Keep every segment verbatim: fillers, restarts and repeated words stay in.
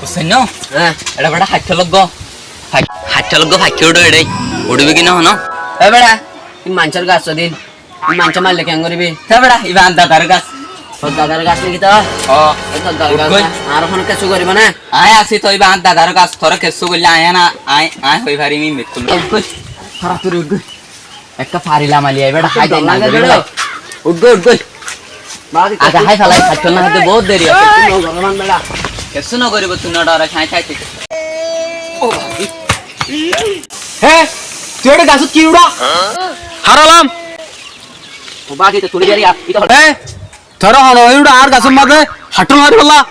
Sóinno? Há. Eçé beça háittó loggó. Hái-, háittó loggó fáikki uçó eçé. Uçíbi ki no hono? E beça, tui maincór gas din. Tui maincór maille keén goríbi? Te beça, ibá añár dadar gas. Tor dadar gas niki to? Ó. E tor dadar gas uggúa. Na? Añáre hono kessú goríbo na? Aññí así to, ibá añár dadar gas. Toré kessú goillé aññí na, aññí, aññí hoi farim, aññí mekkúl. Uggúa. Hára turi uggúa. Ekká farilam ali, e beça, hái dai na gorí félai. Uggúa, uggúa. Aza hái félai, hái félai, hái félai, bout deri asé. Kessú no goríbo, tui no dóre, hái, hái, hái. Hé, tui eçé gasót ki uçá? Háralam. Hé, toré hone uçá añár gasór mazé, háittó no fari bolla.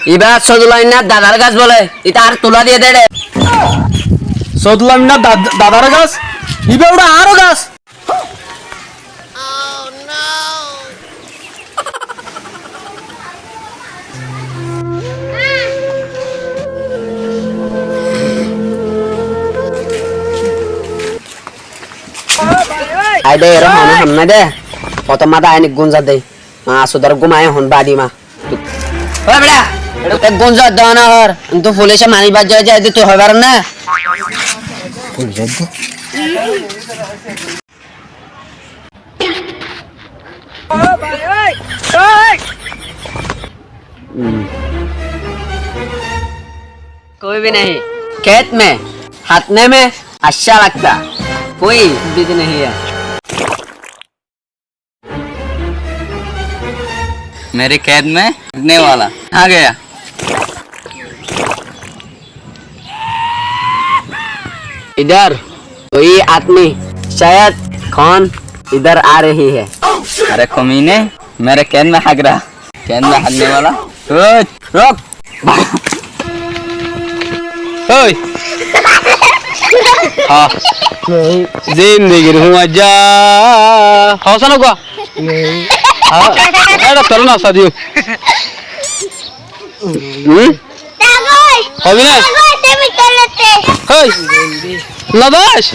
Ibá Sodullah Minnár dadar gas bóle, ita añáre tulá diyé dé eçé. Sodullah Minnár dad-, dadar gas? Ibá uçá añáro gas. Aidé, eró hone ham nai dé. Fotór mazé aini gunza dé. Asudar gúm aiyé hon badi ma. Ó beça, e gunza dóna hor, kintu fulice manúic baijjé baijjé, eddúr tui hoi faros na? کوئی بھی نہیں۔ کھیت میں ہانکنے میں اچھا لگتا، کوئی بھی نہیں ہے۔ میرے کھیت میں ہانکنے والا آ گیا۔ ادھر کوئی آدمی، شاید کون ادھر آ رہی ہے۔ ارے کمینے، میرے کھیت میں ہانک رہا، کھیت میں ہانکنے والا۔ اوئے، رک۔ Ói. Há. Zindegir fúañijja. Hoósa nogua? Há. Éçe toré nosadiyo. Hum? Hobi na? Ói. Nodás?